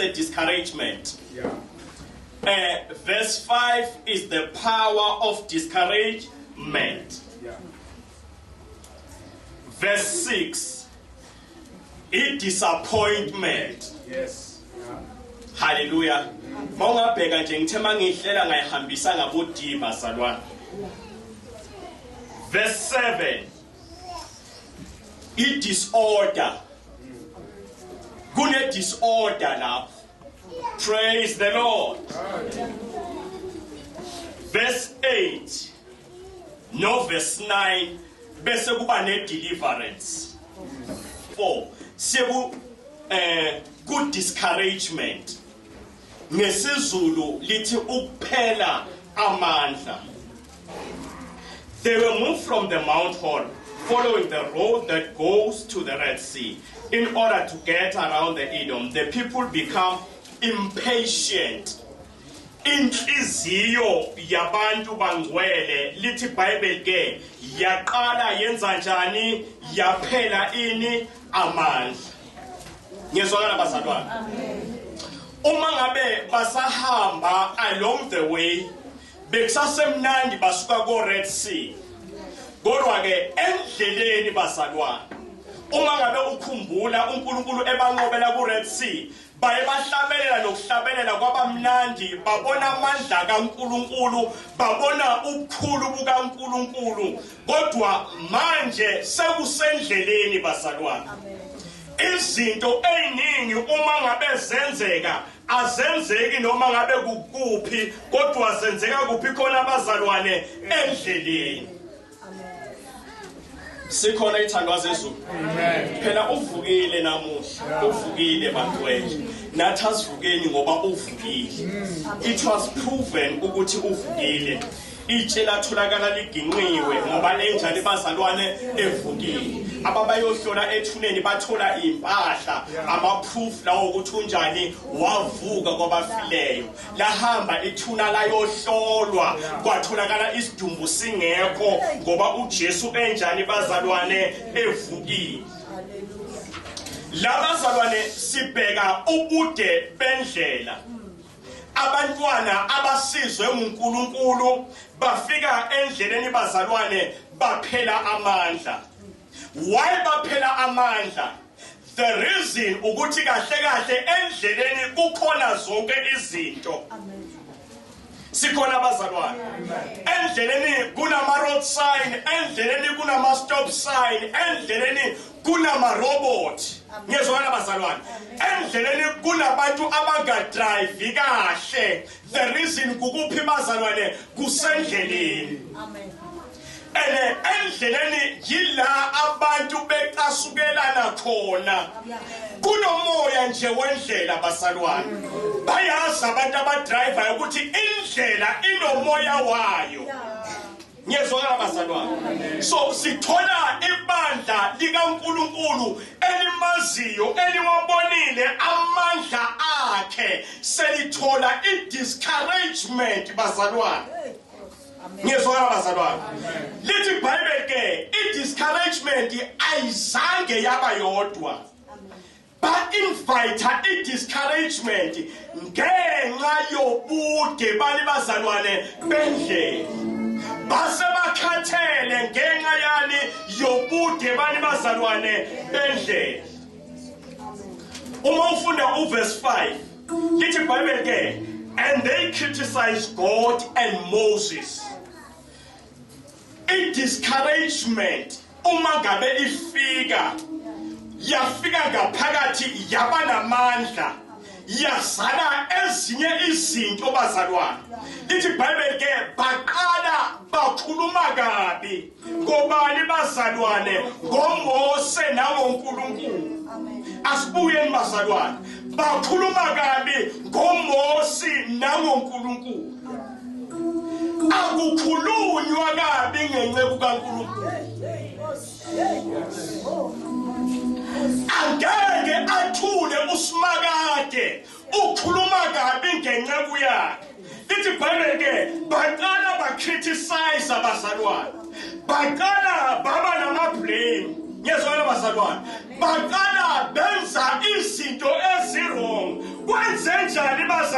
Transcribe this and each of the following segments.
a discouragement. Verse 5 is the power of discouragement. Verse 6, i disappointment. Yes. Hallelujah. Mawungabheka nje ngithe mangihlela ngayihambisa ngabo D bazalwane. Verse 7, i disorder. Kune disorder lapho. Praise the Lord. Verse 8 no verse 9 bese kuba ne deliverance. 4 siyeku ku discouragement. NgesiZulu lithi ukuphela amandla. They were moved from the Mount Hor, following the road that goes to the Red Sea, in order to get around the Edom. The people become impatient. Inhliziyo yabantu bangcwele lithi iBhayibheli ke yaqala yenza njani, yaphela ini amandla. Ngiyezwakala bazalwane? Uma ngabe basahamba along the way, bekusasemnandi basuka ko Red Sea. Kodwa ke endleleni bazalwane, uma ngabe ukhumbula uNkulunkulu ebanqobela ku Red Sea, baye bahlabelela nokuhlabelela kwabamnandi, babona amandla kaNkulunkulu, babona ubukhulu bukaNkulunkulu. Kodwa manje sekusendleleni bazalwane. Izinto eziningi uma ngabe zenzeka azenzeki noma ngabe kukuphi, kodwa zenzeka kuphi khona abazalwane? Endleleni. Sikhona ithandwa zezulu. Phela uvukile namuhla, uvukile bantwethu. Nathi asivukeni ngoba uvukile. It was proven ukuthi uvukile. Itshe latholakala liginqiwe ngoba enjani bazalwane evukile. Ababayohlola ethuneni bathola impahla, ama-proof lawo ukuthi unjani wavuka kwabafileyo. Lahamba ithuna layohlolwa, kwatholakala isidumbu singekho ngoba uJesu enjani bazalwane evukile. Labazalwane sibheka ubude bendlela. Abantwana abasizwe uNkulunkulu bafika endleleni bazalwane baphela amandla. Why baphela amandla? The reason ukuthi kahle kahle endleleni kukhona zonke izinto. Sikhona bazalwane. Endleleni kunama road sign, endleleni kunama stop sign, endleleni kunama robot. Ngiyezwana bazalwane. Endleleni kunabantu abangadrive kahle. The reason kukuphi bazalwane? Kusendleleni. Amen. Ene endleleni yila abantu becasukelana khona. Kunomoya nje wendlela bazalwane. Bayazi abantu abadrivayo ukuthi indlela inomoya wayo. Ngiyezwakala bazalwane. So sithola ibandla likaNkulunkulu elimaziyo, eliwabonile amandla akhe, selithola i-discouragement bazalwane. Ngiyezwakala bazalwane. Lithi iBhayibheli ke i-discouragement ayizange yaba yodwa. Ba-invite i-discouragement ngenxa yobude bani bazalwane bendlela. Base bakhathele ngenxa yani yobude bani bazalwane bendlela. Uma ufunda uverse 5, lithi iBhayibheli ke, and they criticized God and Moses. I-discouragement uma ngabe ifika, yafika ngaphakathi yaba namandla, yazala ezinye izinto bazalwane. Lithi iBhayibheli ke baqala bakhuluma kabi ngobani bazalwane? NgoMose nangoNkulunkulu. Asibuyeni bazalwane. Bakhuluma kabi ngoMose nangoNkulunkulu. Akukhulunywa kabi ngenceku kaNkulunkulu. Angeke athule uSimakade ukhuluma kabi ngenceku yakhe. Lithi iBhayibheli ke baqala ba-criticize abazalwane, baqala baba nama-blame. Ngiyezwakala bazalwane. Baqala benza izinto ezi-wrong. Kwenze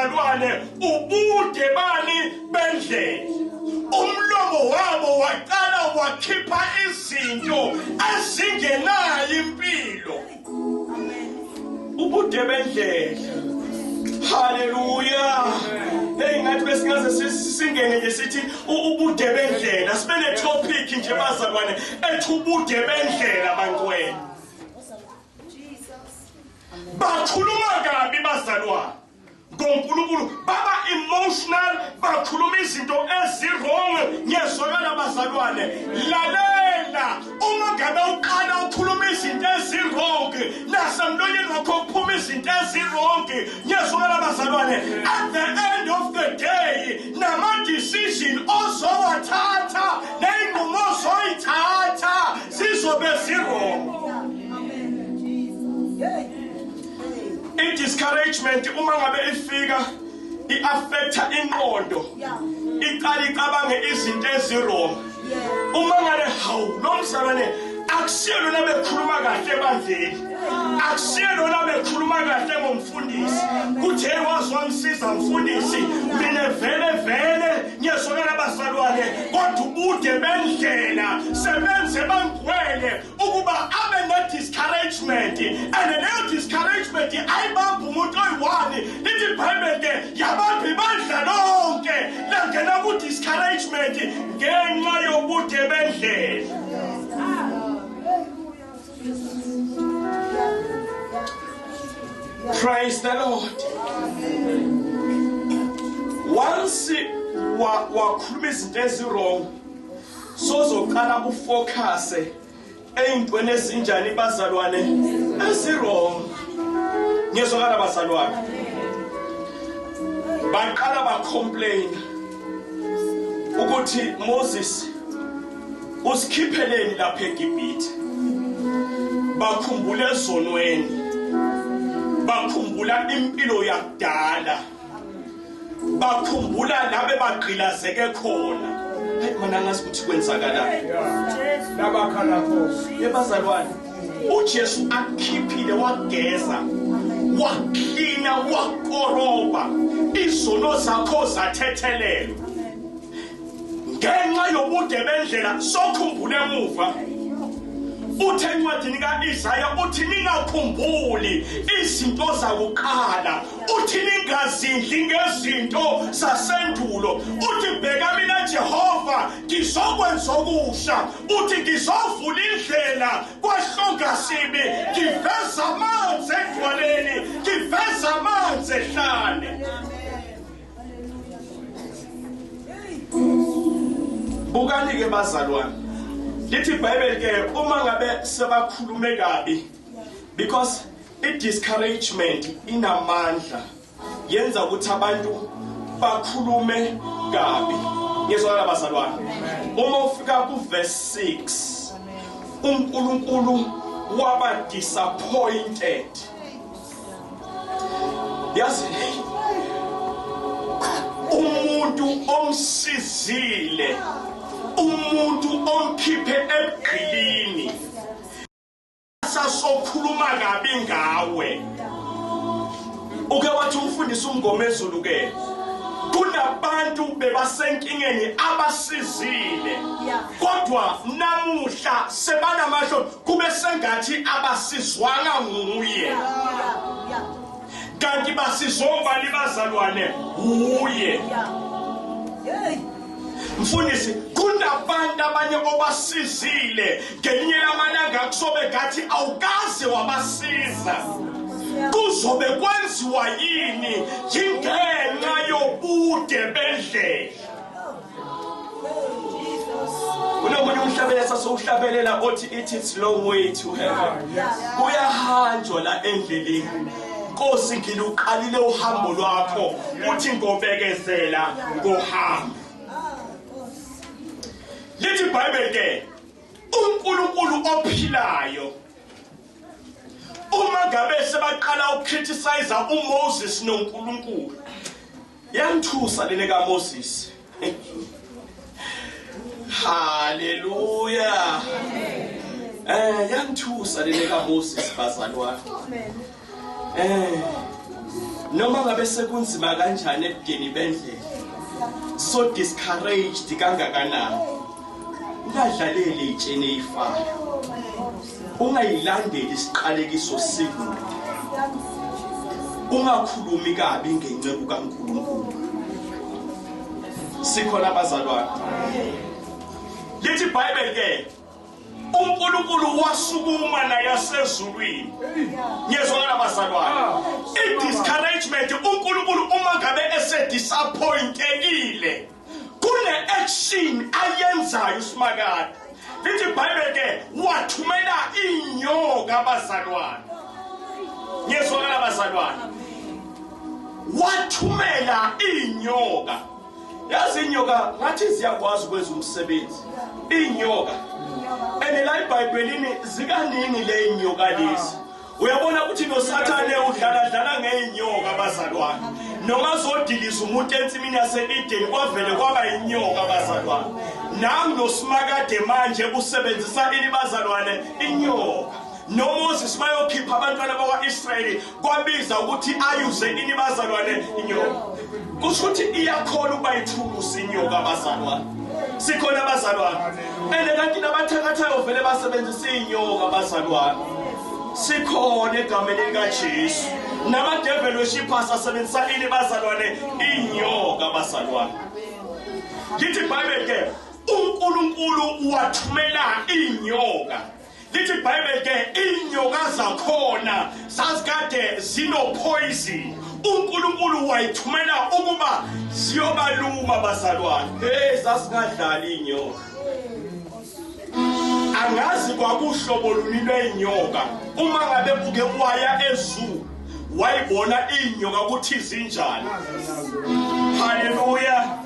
bazalwane ubude bani bendlela. Umlomo wabo waqala wakhipha izinto ezingenayo impilo. Ubude bendlela. Hallelujah. Hey, ngathi besingaze singene nje sithi ubude bendlela, sibe ne topic nje bazalwane ethi ubude bendlela bantwene. Bakhuluma kabi bazalwane ngoNkulunkulu, baba emotional, bakhuluma izinto ezi-wrong. Ngiyezwakala bazalwane? Lalela, uma ngabe uqala ukhuluma izinto ezi-wrong, nasemlonyeni wakho kuphuma izinto ezi-wrong. Ngiyezwakala bazalwane? At the end of the day, nama-decision ozowathatha ney'nqumo ozoyithatha zizobe zi-wrong. I-discouragement uma ngabe ifika i-affecta ingqondo, iqala icabange izinto ezi-wrong. Uma ngabe hawu lo mzalwane akusiyo lona bekhuluma kahle ebandleni, akusiyo lona bekhuluma kahle ngomfundisi, kuthi hey wazi wamsiza mfundisi, mina vele vele ngiyezwakala bazalwane. Kodwa ubude bendlela sebenze bangcwele ukuba abe ne-discouragement, and leyo discouragement ayibambi umuntu oyi-one. Lithi iBhayibheli ke yabamba ibandla lonke langena ku-discouragement ngenxa yobude bendlela. Praise the Lord. Once wakhuluma izinto ezi-wrong, sozoqala ufocuse ey'ntweni ezinjani bazalwane ezi-wrong. Ngiyezwakala bazalwane? Baqala bacomplain ukuthi Moses usikhipheleni lapha eGibhithe. Bakhumbula ezonweni, bakhumbula impilo yakudala, bakhumbula labe bagqilazeke khona. Hayi mana ngazi ukuthi kwenzakalani Labakhala khona. Ebazalwane, uJesu akukhiphile, wageza, waklina, wakoroba, izono zakho zathethelelwa. Ngenxa yobude bendlela sokhumbula emuva. Uthe encwadini kaIsaya uthi ningakhumbuli izinto zakuqala, uthi ningazindli ngezinto zasendulo, uthi bheka mina Jehova ngizokwenza okusha, uthi ngizovula indlela kwahlongasibi, ngiveza amanzi edwaleni, ngiveza amanzi ehlane. Bukani-ke bazalwane, lithi iBhayibheli ke uma ngabe sebakhulume kabi, because i-discouragement inamandla, yenza ukuthi abantu bakhulume kabi. Ngiyezwakala bazalwane? Uma ufika ku-verse 6, uNkulunkulu waba disappointed. Yazi umuntu omsizile, umuntu omkhiphe ebugqilini, sasokhuluma kabi ngawe. Uke wathi umfundisi uMngomezulu ke, kunabantu bebasenkingeni abasizile, kodwa namuhla sebanamahlo kube sengathi abasizwanga nguye. Kanti basizobani bazalwane? Uye. Mfundisi, kunabantu abanye obasizile, ngelinye lamalanga kusobe ngathi awukaze wabasiza. Kuzobe kwenziwa yini? Yingenxa yobude bendlela. Kunomunye umhlabeleli sasowuhlabelela othi it is long way to heaven. Kuyahanjwa la endleleni. Nkosi ngiluqalile uhambo lwakho, uthi ngobekezela ngohambo. Lithi iBhayibheli ke uNkulunkulu ophilayo uma ngabe sebaqala ukucriticize uMoses noNkulunkulu, yangithusa lena kaMoses. Hallelujah. Yangithusa lena kaMoses bazalwane. Noma ngabe sekunzima kanjani ebudeni bendlela, so discouraged kangakanani, ungadlaleli itsheni eyifayo, ungayilandeli isiqalekiso sikude, ungakhulumi kabi ngenceku kaNkulunkulu. Sikhona abazalwane? Lithi iBhayibheli ke uNkulunkulu wasukuma naye asezulwini. Ngiyezwakala abazalwane? I-discouragement, uNkulunkulu uma ngabe ese-disappointekile kune action ayenzayo uSimakade. Lithi iBhayibheli ke wathumela inyoka abazalwane. Ngiyezwakala abazalwane? Wathumela inyoka. Yazi inyoka ngathi ziyakwazi ukwenza umsebenzi. Inyoka ene la eBhayibhelini zikaningi le inyoka lezi. Uyabona ukuthi noSathane udlala dlala ngeinyoka abazalwane. Noma zodiliza umuntu ensimini yase-Eden kwavele kwaba inyoka abazalwane. Nangu noSimakade manje usebenzisa ini bazalwane? Inyoka. NoMoses bayokhipha abantwana bakwa-Israyeli kwabiza ukuthi ayuze ini bazalwane? Inyoka. Kusho ukuthi iyakhona ukuba ithulusi inyoka abazalwane. Sikhona abazalwane? Ene kanti nabathakathayo vele basebenzisa inyoka abazalwane. Sikhona egameni likaJesu. Nama-devil worshippers asebenzisa ini bazalwane? Inyoka abazalwane. Lithi iBhayibheli ke uNkulunkulu wathumela inyoka. Lithi iBhayibheli ke inyoka zakhona zazikade zino poison. uNkulunkulu wayithumela ukuba ziyobaluma bazalwane. Hey, zasingadlali inyoka. Angazi kwakuhlobo luni lwenyoka. Uma ngabe uke waya ezulu wayibona inyoka ukuthi zinjani. Haleluya.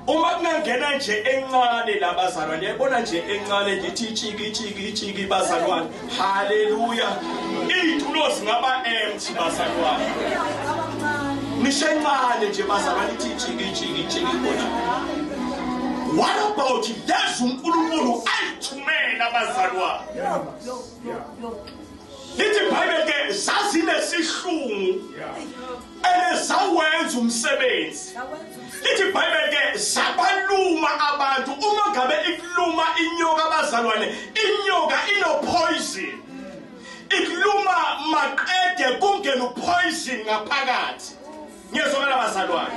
Uma kungangena nje encane labazalwane, yayibona nje encane nje ithi chiki chiki bazalwane. Haleluya. Iy'tulo zingaba empty bazalwane. Nisho encane nje bazalwane ithi chiki chiki chiki khona. What about lezi uNkulunkulu ayithumela bazalwane? Lithi iBhayibheli ke zazinesihlungu ene zawenza umsebenzi. Lithi iBhayibheli ke zabaluma abantu. Uma ngabe ikuluma inyoka abazalwane, inyoka ino poison. Ikuluma maqede kungena upoison ngaphakathi. Ngiyezwakala bazalwane?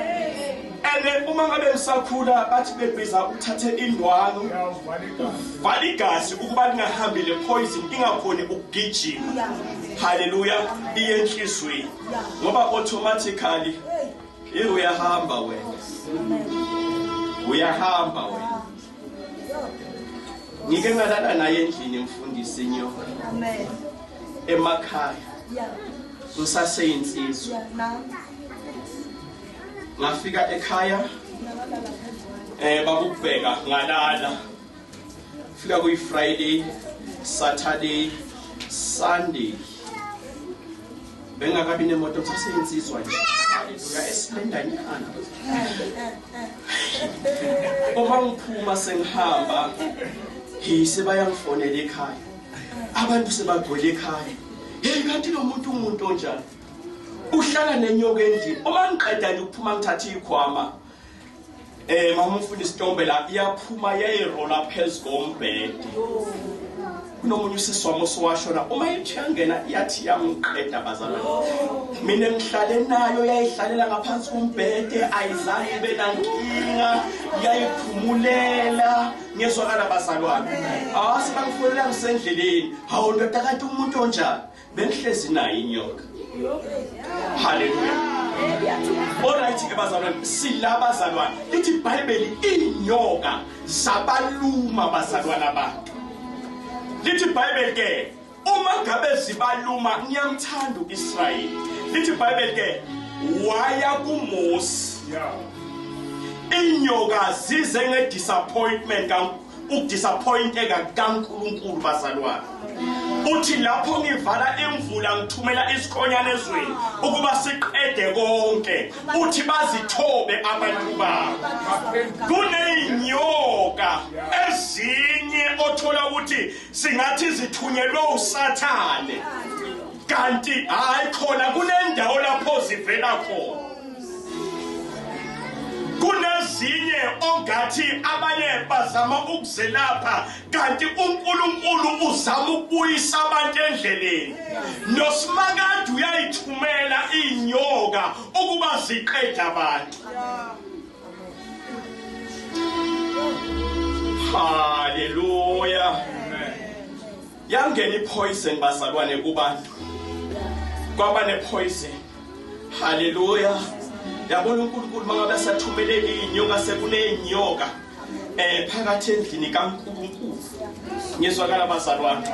Ene uma ngabe ngisakhula bathi bebiza uthathe indwangu vala igazi ukuba lingahambi le poison ingakhoni ukugijima. Haleluya, iye enhlizweni. Ngoba automatically uyahamba wena. Uyahamba wena. Ngike ngalala naye endlini mfundisi inyoka. Amen. Emakhaya. Ngisaseyinsizwa. Ngafika ekhaya bakubheka ngalala. Fika kuyi Friday, Saturday, Sunday. Bengakabi nemoto ngisaseyinsizwa nje. Haleluya, esiplendanyana. Uma ngiphuma sengihamba, sebayangifonela ekhaya. Abantu sebagcwele ekhaya. Hey, kanti lo muntu umuntu onjani? Uhlala nenyoka endlini. Uma ngiqeda nje ukuphuma ngithatha ikhwama. Mama umfundisi Ntombe la iyaphuma yayirola phezu kombhede. Kunomunye usisi wami osowashona, uma ithi yangena iyathi yamqeda bazalwane. Mina ngihlale nayo yayihlalela ngaphansi kombhede, ayizange ibe nankinga, yayiphumulela. Ngiyezwakala bazalwane? Ah, sebangifonela ngisendleleni. Hawu ndoda, kanti umuntu onjani? Bengihlezi naye inyoka. Haleluya. Alright ke bazalwane, sila bazalwane. Lithi iBhayibheli inyoka zabaluma bazalwana abantu. Lithi iBhayibheli ke uma ngabe zibaluma, ngiyamthanda uIsrayeli. Lithi iBhayibheli ke waya kuMose. Inyoka zize ngedisappointment ka ukudisappointeka kaNkulunkulu bazalwane. Uthi lapho ngivala imvula ngithumela isikhonyane ezweni ukuba siqede konke. Uthi bazithobe abantu babo. Kuneyinyoka ezinye othola ukuthi singathi zithunyelwe uSathane. Kanti hayi khona kunendawo lapho zivela khona. Kunezinye ongathi abanye bazama ukuzelapha kanti uNkulunkulu uzama ukubuyisa abantu endleleni. Nosimakade uyayithumela inyoka ukuba ziqede abantu. Hallelujah. Yangena ipoison bazalwane kubantu. Kwaba nepoison. Hallelujah. Yabona uNkulunkulu mangabe sathumele inyoka sekunenyoka phakathi endlini kaNkulunkulu. Ngizwakala bazalwane.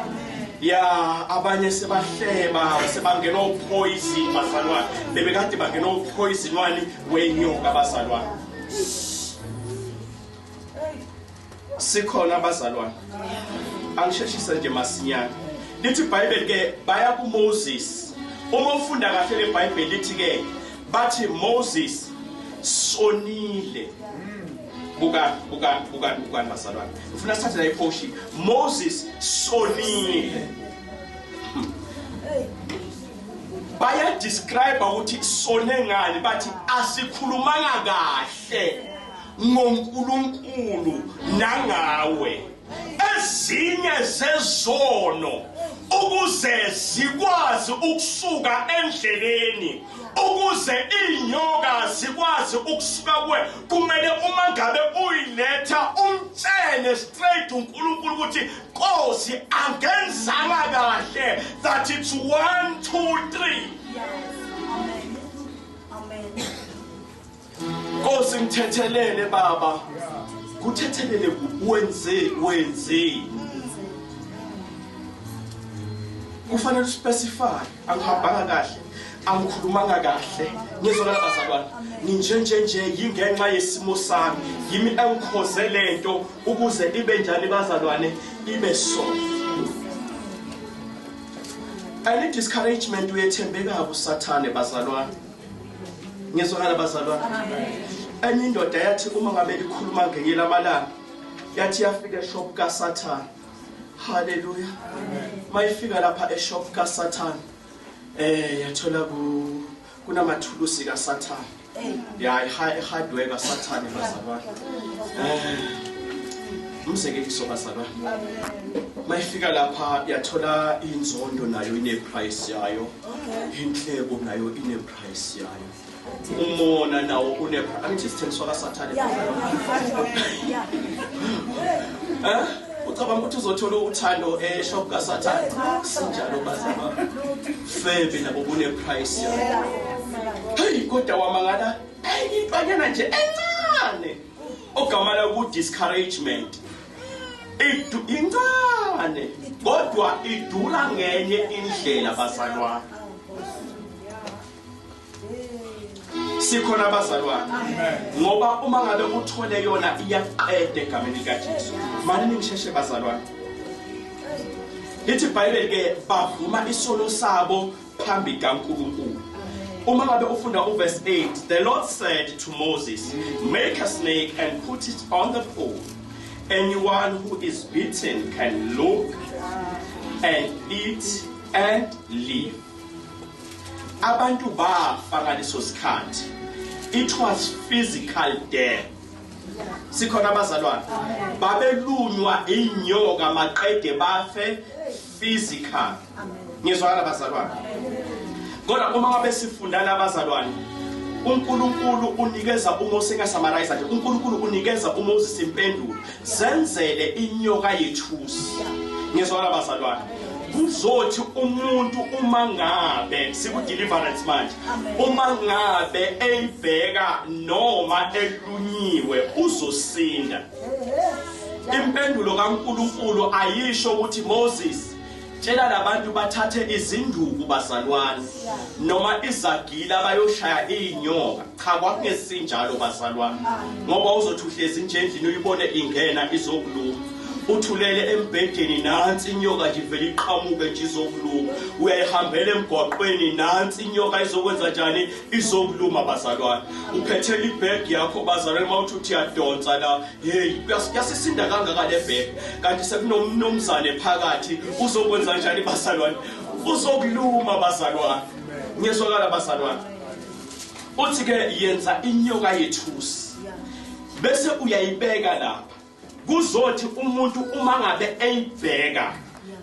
Ya abanye sebahleba sebangena upoison bazalwane. Bebekade bangena upoison wani wenyoka bazalwane. Sikhona bazalwane. Angisheshisa nje masinyane. Lithi iBhayibheli ke baya kuMoses. Uma ufunda kahle leBhayibheli lithi ke bathi Moses sonile. Buka buka buka buka bazalwane. Ufuna sithathe la iportion. Moses sonile. Baya describe ukuthi sone ngani, bathi asikhulumanga kahle ngoNkulunkulu nangawe. Ezinye zezono ukuze zikwazi ukusuka endleleni, ukuze inyoka zikwazi ukusuka kuwe, kumele uma ngabe uyiletha umtshele straight uNkulunkulu ukuthi Nkosi angenzanga kahle, that it's 1 2 3. Amen. Amen. Nkosi ngithethelele baba. Kuthethelele wenze wenze. Kufanele uspecify, angihambanga kahle, angikhulumanga kahle. Ngizwakala bazalwane. Nginje nje nje yingenxa yesimo sami, yimi engikhoze lento ukuze ibe njani bazalwane, ibe so. Any discouragement uyethembeka kuSathane bazalwane. Ngizwakala bazalwane. Enye indoda yathi uma ngabe ikhuluma ngenye lamalanga, yathi yafika eshop kaSathane. Hallelujah. Mayifika lapha eshop kaSathane, yathola kunamathulusi kaSathane. Ya ihardware kaSathane bazalwane. Umzekeliso bazalwane. Mayifika lapha yathola inzondo nayo ine price yayo. Inhlebo nayo ine price yayo. Umona nawo une angithi sithengiswa kaSathane. Ucabanga ukuthi uzothola uthando eshop kaSathane? Sinjalo bazalwane. Febe nabo bune price yayo. Hey, kodwa wamangala enye intwanyana nje encane ogama la ku discouragement. Incane kodwa idura ngenye indlela bazalwane. Sikhona bazalwane. Ngoba uma ngabe uthole yona iyaqeda egameni likaJesu. Manje ningisheshe bazalwane. Lithi iBhayibheli ke bavuma isono sabo phambi kaNkulunkulu. Uma ngabe ufunda uverse 8, the Lord said to Moses, make a snake and put it on the pole. Anyone who is bitten can look and eat and live. Abantu bafa ngaleso sikhathi. It was physical death. Sikhona bazalwane. Babelunywa inyoka maqede bafe physical. Ngizwakala bazalwane. Kodwa uma ngabe sifunda labazalwane, uNkulunkulu unikeza uMose kaSamariza nje. uNkulunkulu unikeza uMoses impendulo. Zenzele inyoka yethusi. Ngizwakala bazalwane. Kuzothi umuntu uma ngabe siku deliverance manje, uma ngabe eyibheka noma elunyiwe uzosinda. Impendulo kaNkulunkulu ayisho ukuthi Moses tshela labantu bathathe izinduku bazalwane noma izagila bayoshaya inyoka. Cha, kwakungesinjalo bazalwane, ngoba uzothi uhlezi nje endlini uyibone ingena izokuluma. Uthulele embhedeni nansi inyoka nje ivele iqhamuke nje izokuluma. Uyayihambela emgwaqweni nansi inyoka izokwenza njani, izokuluma bazalwane. Uphethela ibag yakho bazalwane, mawuthi uthi uyadonsa la, hey yasisinda kangaka le bag, kanti sekunomnumzane phakathi uzokwenza njani bazalwane. Uzokuluma bazalwane. Ngiyezwakala bazalwane. Uthi ke yenza inyoka yethusi bese uyayibeka lapha. Kuzothi umuntu uma ngabe eyibheka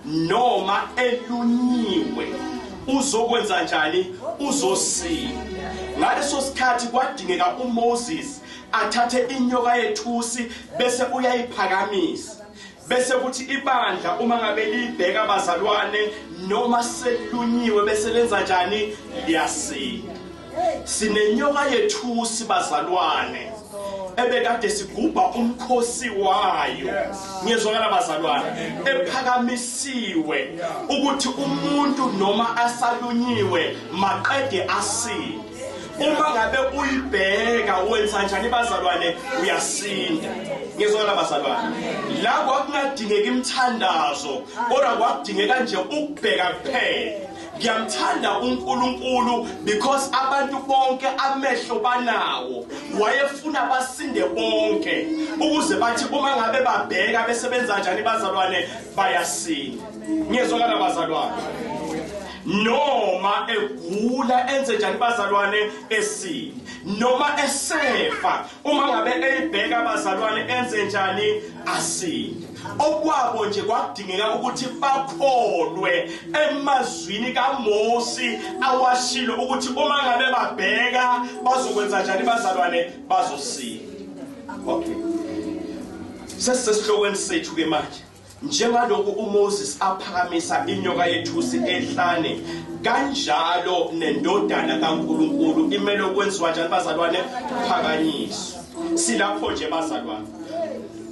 noma elunyiwe uzokwenza njani? Uzosinda. Ngaleso sikhathi kwadingeka uMoses athathe inyoka yethusi bese uyayiphakamisa, bese kuthi ibandla uma ngabe libheka bazalwane noma selunyiwe bese lenza njani? Liyasinda. Sinenyoka yethusi bazalwane ebekade sigubha umkhosi wayo. Ngiyezwakala bazalwane, ephakamisiwe ukuthi umuntu noma asalunyiwe maqede asinde. Uma ngabe uyibheka wenza njani bazalwane? Uyasinda. Ngiyezwakala bazalwane. La kwakungadingeka imithandazo, kodwa kwakudingeka nje ukubheka kuphela. Ngiyamthanda uNkulunkulu because abantu bonke amehlo banawo, wayefuna basinde bonke ukuze bathi uma ngabe babheka besebenza njani bazalwane bayasinda. Ngiyezwakala bazalwane. Noma egula enze njani bazalwane? Esinde. Noma esefa uma ngabe eyibheka bazalwane enze njani? Asinde. Okwabo nje kwakudingeka ukuthi bakholwe emazwini kaMose awashilo ukuthi uma ngabe babheka bazokwenza njani bazalwane? Bazosinda. Okay, sesesihlokweni sethu ke manje. Njengalokhu uMoses aphakamisa inyoka yethusi ehlane, kanjalo nendodana kaNkulunkulu imele ukwenziwa njani bazalwane? Phakanyiswa. Silapho nje bazalwane.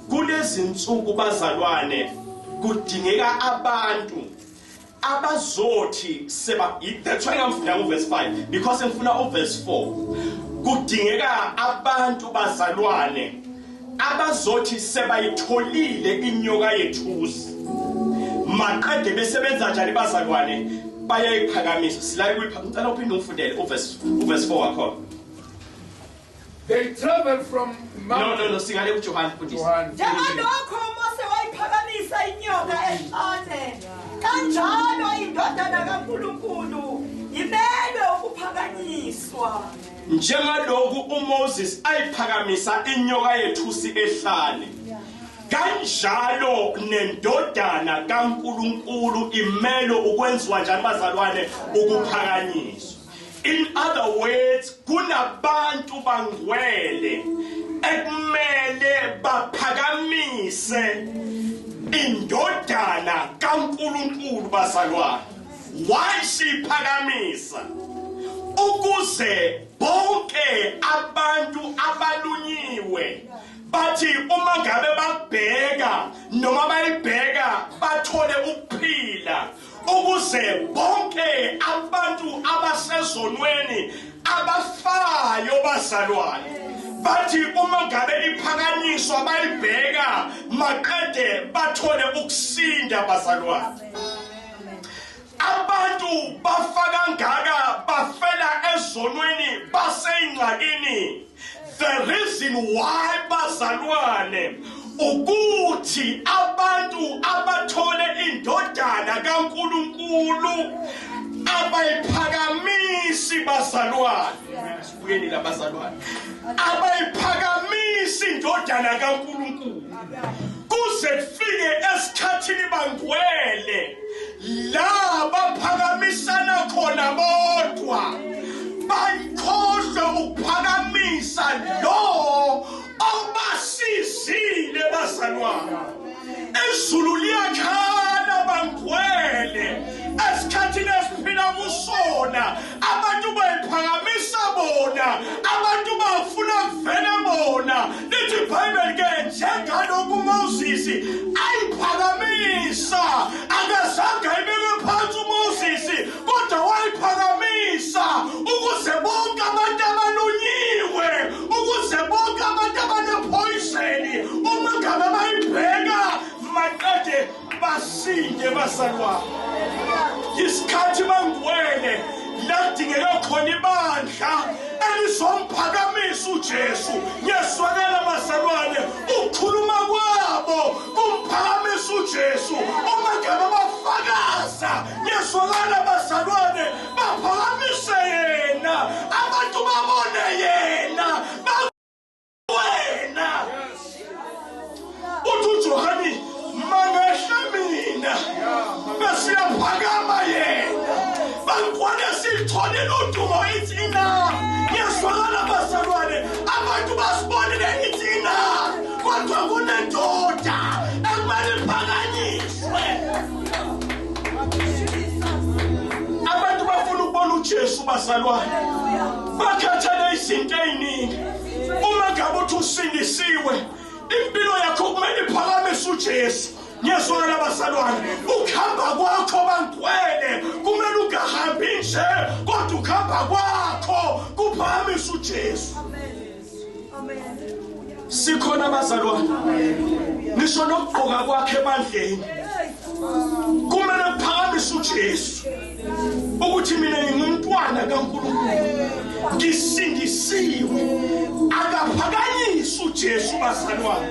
Kulezi nsuku bazalwane kudingeka abantu abazothi seba, that's why ngimfunda uverse 5 because ngifuna uverse 4. Kudingeka abantu bazalwane abazothi sebayitholile inyoka yethusi maqede besebenza njani bazalwane? Bayayiphakamisa. Silaye kuyiphakamisa. Ngicela uphinde ungifundele uverse 4 wakhona. They travel from Mount No, singale kuJohn mfundisi. Johann. Njengalokho uMose wayiphakamisa inyoka ehlane, kanjalo indodana kaNkulunkulu imelwe ukuphakanyiswa. Njengalokhu uMoses ayiphakamisa inyoka yethusi ehlane, kanjalo nendodana kaNkulunkulu imelwe ukwenziwa njani bazalwane? Ukuphakanyiswa. In other words, kunabantu bangcwele ekumele baphakamise indodana kaNkulunkulu bazalwane. Why siphakamisa? Ukuze bonke abantu abalunyiwe bathi uma ngabe babheka noma bayibheka bathole ukuphila, ukuze bonke abantu abasezonweni abafayo bazalwane bathi uma ngabe iphakanyiswa bayibheka maqede bathole ukusinda bazalwane. Abantu bafaka ngaka bafela ezonweni baseyingxakini. The reason why bazalwane ukuthi abantu abathole indodana kaNkulunkulu abayiphakamisi bazalwane. Sibuyeni la bazalwane. Abayiphakamisi indodana kaNkulunkulu kuze kufike esikhathini bangcwele la baphakamisana khona bodwa, bakhohlwe ukuphakamisa lo obasizile bazalwane. Izulu liyakhala bangcwele esikhathini esiphila kusona. Abantu bayiphakamisa bona, abantu bafuna kuvela bona. Lithi iBhayibheli ke njengalokhu uMoses ayiphakamisa, akazange ayibeke phansi uMoses, kodwa wayiphakamisa ukuze bonke abantu abalunyiwe, ukuze bonke abantu abanepoison uma ngabe bayibheka maqede basinde bazalwane. Isikhathi bangcwele ladingeka khona ibandla elizomphakamisa uJesu. Ngiyaswakala bazalwane, ukukhuluma kwabo kumphakamisa uJesu. Uma ngabe bafakaze bafakaza ngezwakala bazalwane baphakamise yena abantu babone yena wena uthi uJohani mangehla mina bese uyaphakama yena bangikwane sitholile udumo it's enough ngezwakala bazalwane abantu basibonile it's enough kodwa kunendoda ekumele iphakanyiswe. Abantu bafuna ukubona uJesu bazalwane bakhathele izinto eziningi. Uma ngabe uthi usindisiwe impilo yakho kumele iphakamise uJesu. Ngiyezwakala bazalwane ukuhamba kwakho bangcwele kumele ungahambi nje kodwa ukuhamba kwakho kuphakamise uJesu. Sikhona bazalwane ngisho nokugqoka kwakhe ebandleni kumele kuphakamise uJesu ukuthi mina ngingumntwana kaNkulunkulu ngisindisiwe. Akaphakanyiswe uJesu bazalwane,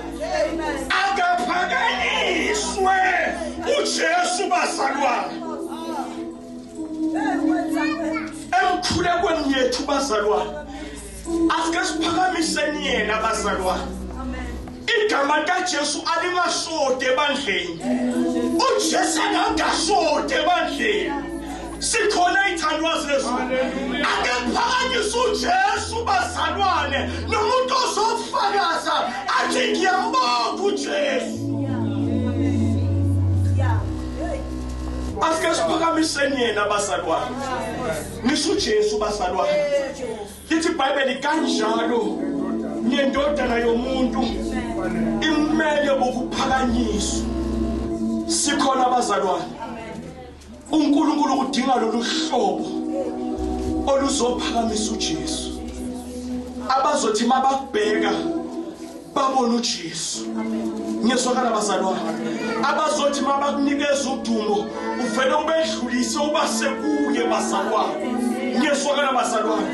akaphakanyiswe uJesu bazalwane. Emkhulekweni yethu bazalwane asike siphakamiseni yena bazalwane. Igama likaJesu alingasode ebandleni, uJesu angasode ebandleni. Sikhona ithandwa zezulu ake kuphakanyiswe uJesu bazalwane nomuntu ozofakaza athi ngiyambonga uJesu. Asike siphakamiseni yena bazalwane, ngisho uJesu bazalwane. Lithi iBhayibheli kanjalo nendodana yomuntu imele ukuphakanyiswa. Sikhona bazalwane uNkulunkulu udinga lolu hlobo oluzophakamisa uJesu abazothi mabakubheka babone uJesu. Ngiyezwakala bazalwane abazothi mabakunikeza udumo uvele ubedlulise ubase kuye bazalwane. Ngiyezwakala bazalwane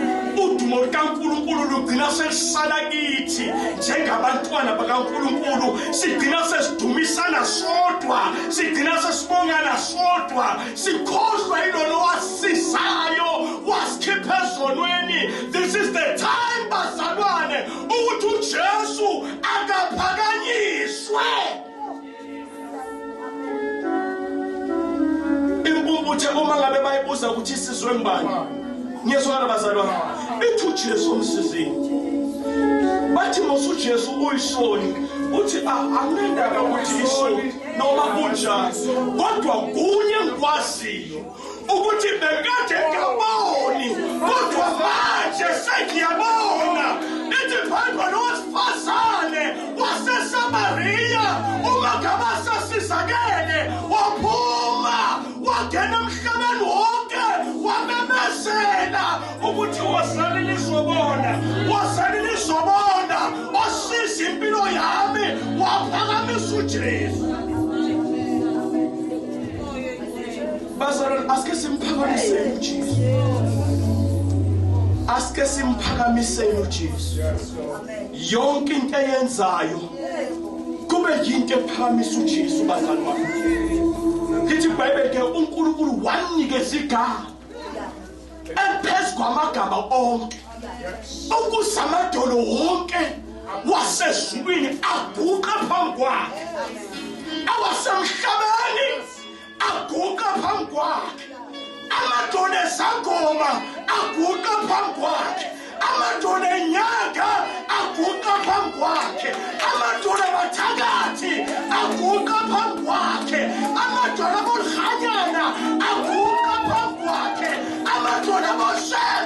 udumo lukaNkulunkulu lugcina selisala kithi njengabantwana bakaNkulunkulu. Sigcina sesidumisana sodwa, sigcina sesibongana sodwa, sikhohlwa yilona owasisizayo wasikhipha ezonweni. This is the time bazalwane ukuthi uJesu akaphakanyiswe. Impumputhe uma ngabe bayibuza ukuthi isizwe ngubani, ngiyezwakala bazalwane ithi uJesu umsizini. Bathi mos uJesu uyisoni, uthi anginendaba ukuthi isoni noma kunjani, kodwa kunye ngikwaziyo ukuthi bekade ngaboni kodwa manje sengiyabona. Lithi iBhayibheli owesifazane waseSamariya uma ngabe sesizakele waphuma wangena emhlabeni wonke wamemezela ukuthi wozani nizobona, wozani nizobona osiza impilo yami waphakamisa uJesu. Bazalwane asike simphakamiseni uJesu, asike simphakamiseni uJesu. Yonke into eyenzayo kube yinto ephakamisa uJesu bazalwane. Lithi iBhayibheli ke uNkulunkulu wanikeza igama ephezu kwamagama onke ukuze amadolo wonke wasezulwini aguqe phambi kwakhe, awasemhlabeni aguqa phambi kwakhe, amadolo ezangoma aguqa phambi kwakhe, amadolo enyanga aguqa phambi kwakhe, amadolo abathakathi aguqa phambi kwakhe, amadolo abolhanyana aguqa phambi kwakhe, amadolo aboshembe